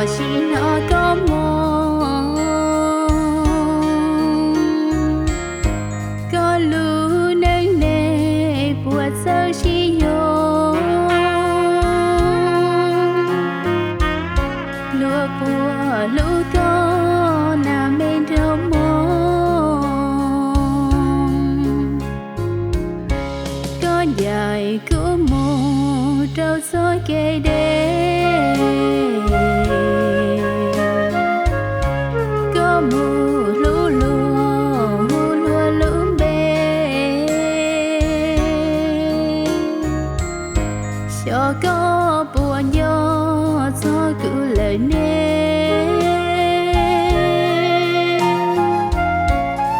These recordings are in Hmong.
Tam sim no koj mus, koj lub neej ne puas txawj sib yuav? Luag puas hlub koj na me nraug Hmoob? Koj ncaim kuv mus rau txoj kev deb, koj mus hlub luag hu luag lub npe, xyov koj puas nco txog kuv lawm ne?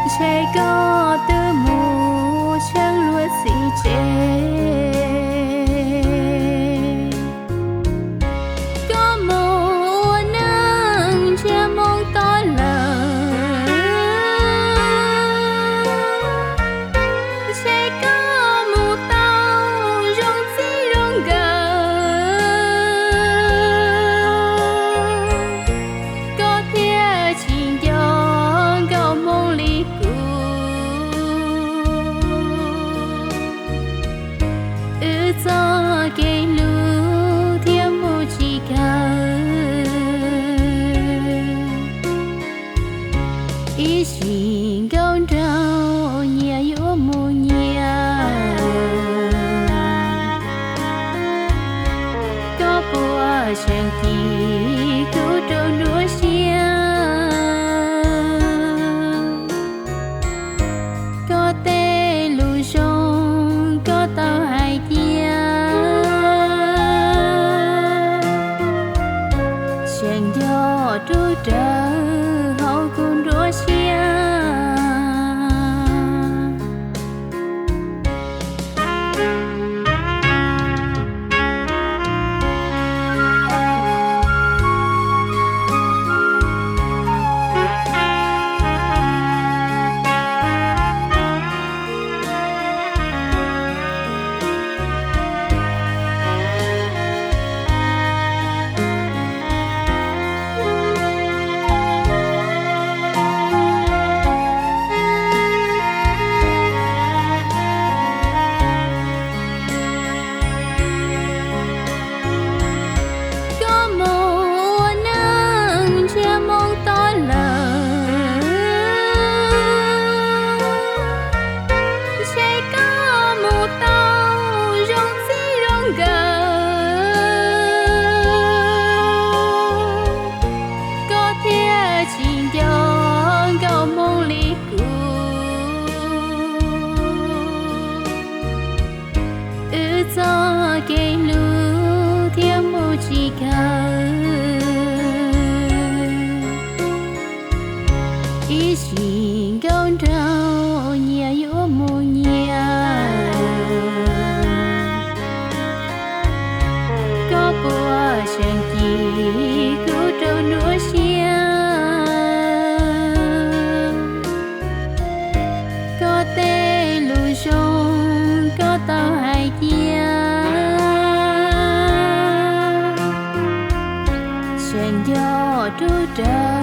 Ntshe koj twb mus tsheej luag txiv tsev, koj mus ua neej ntsiag moo to lawm. Ntshe koj mus tau zoo txij zoo nkawm, koj thiaj tsis nco nkauj Hmoob li kuv. Wb txoj kev hlub thiaj mus tsis kawg, ib sim nkauj nraug nyias yuav mus nyias. Koj puas seem cim kuv rau nruab siab? Koj tej lus zoo koj tau hais cia, seem nco rub rawv hauv kuv nruab siab. Koj mus ua neej ntsiag moo to lawm, ntshe koj mus tau zoo txij zoo nkawm, koj thiaj tsis nco nkauj Hmoob li kuv. Wb txoj kev hlub thiaj mus tsis kawg, ib sim nkauj nraug nyias yuav mus nyias. Koj puas seem cim kuv rau nruab siab? Koj tej lus zoo koj tau hais cia, seem nco rub rawv